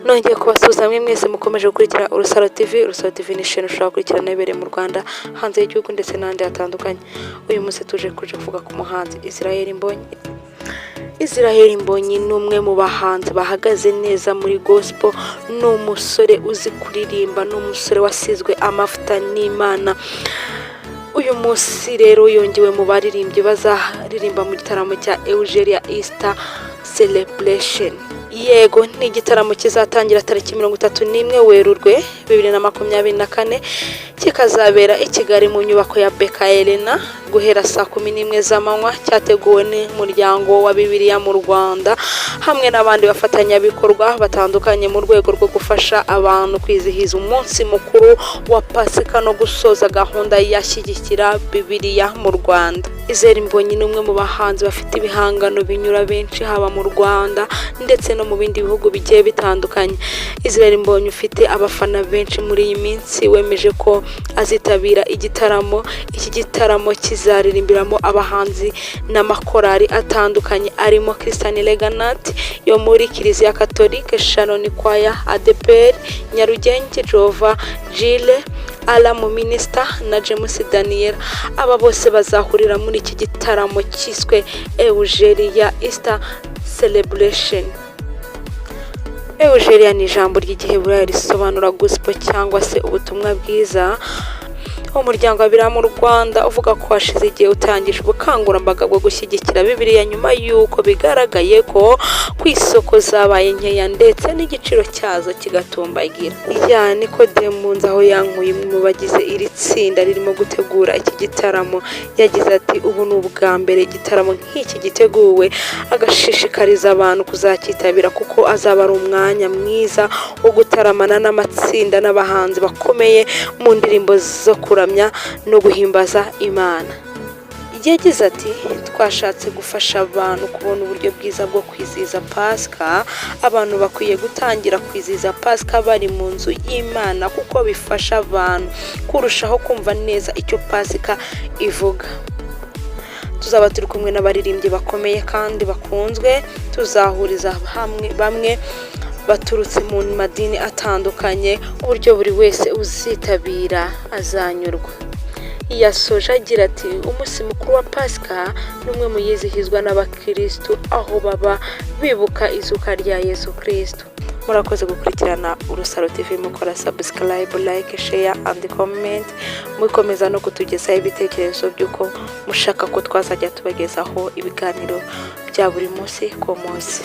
Nongeye kubasuhuza mwe mwese mukomeje gukurikira Urusaro TV. Urusaro TV ni chaîne ushobora gukurikirana ibereye mu Rwanda, hanze y'igihugu ndetse n'ahandi hatandukanye. Uyu munsi tuje kuje kuvuga ku muhanzi Israel Mbonyi. Israel Mbonyi ni umwe mu bahanzi bahagaze neza muri gospel. Ni umusore uzi kuririmba, ni umusore wasizwe amavuta n'Imana. Uyu munsi rero yongewe mu baririmbyi bazaririmba mu gitaramo cya Eugeria Easter Celebration. Yego, ni igitaramo kizatangira tariki 31 Werurwe 2024, kikazabera i Kigali mu nyubako ya BK Arena guhera saa 11 z'amanywa. Cyateguwe n'Umuryango wa Bibiliya mu Rwanda hamwe n'abandi bafatanyabikorwa batandukanye, mu rwego rwo gufasha abantu kwizihiza umunsi mukuru wa Pasika no gusoza gahunda yashyigikira Bibiliya mu Rwanda. Israel Mbonyi ni umwe mu bahanzi bafite ibihangano binyura benshi, haba mu Rwanda ndetse no mu bindi bihugu bigiye bitandukanye. Israel Mbonyi ufite abafana benshi muri iyi minsi wemeje ko azitabira igitaramo. Iki gitaramo kizaririmbiramo abahanzi n'amakorali atandukanye arimo Christian Regnat yo muri Kiliziya Katolike, Sharon Choir ADEPR Nyarugenge, Jehovah Jireh, Alarm Minister na James Daniel. Aba bose bazahurira muri iki gitaramo cyiswe Eugeria Easter Celebration. Eugeria ni ijambo ry'Igiheburayo risobanura gospel cyangwa se ubutumwa bwiza. Umuryango wa Bibiliya mu Rwanda uvuga ko hashize igihe utangije ubukangurambaga bwo gushyigikira Bibiliya, nyuma y'uko bigaragaye ko ku isoko zabaye nkeya ndetse n'igiciro cyazo kigatumbagira. Ya Nikodemu aho yankuye, umwe mu bagize iri tsinda ririmo gutegura iki gitaramo, yagize ati: "Ubu ni ubwa mbere igitaramo nk'iki giteguwe," agashishikariza abantu kuzacyitabira kuko azaba ari umwanya mwiza wo gutaramana n'amatsinda n'abahanzi bakomeye mu ndirimbo zo kuramya no guhimbaza Imana. Yagize ati: "Twashatse gufasha abantu kubona uburyo bwiza bwo kwizihiza Pasika. Abantu bakwiye gutangira kwizihiza Pasika bari mu nzu y'Imana, kuko bifasha abantu kurushaho kumva neza icyo Pasika ivuga. Tuzaba turi kumwe n'abaririmbyi bakomeye kandi bakunzwe. Tuzahuriza hamwe bamwe baturutse mu madini atandukanye, uburyo buri wese uzitabira azanyurwa." Yasoje agira ati: "Umunsi mukuru wa Pasika ni umwe mu yizihizwa n'abakirisitu, aho baba bibuka izuka rya Yesu Kirisitu." Murakoze gukurikirana Urusaro TV, mukora subscribe, like, share and comment, mukomeza no kutugezaho ibitekerezo by'uko mushaka ko twazajya tubagezaho ibiganiro bya buri munsi ku munsi.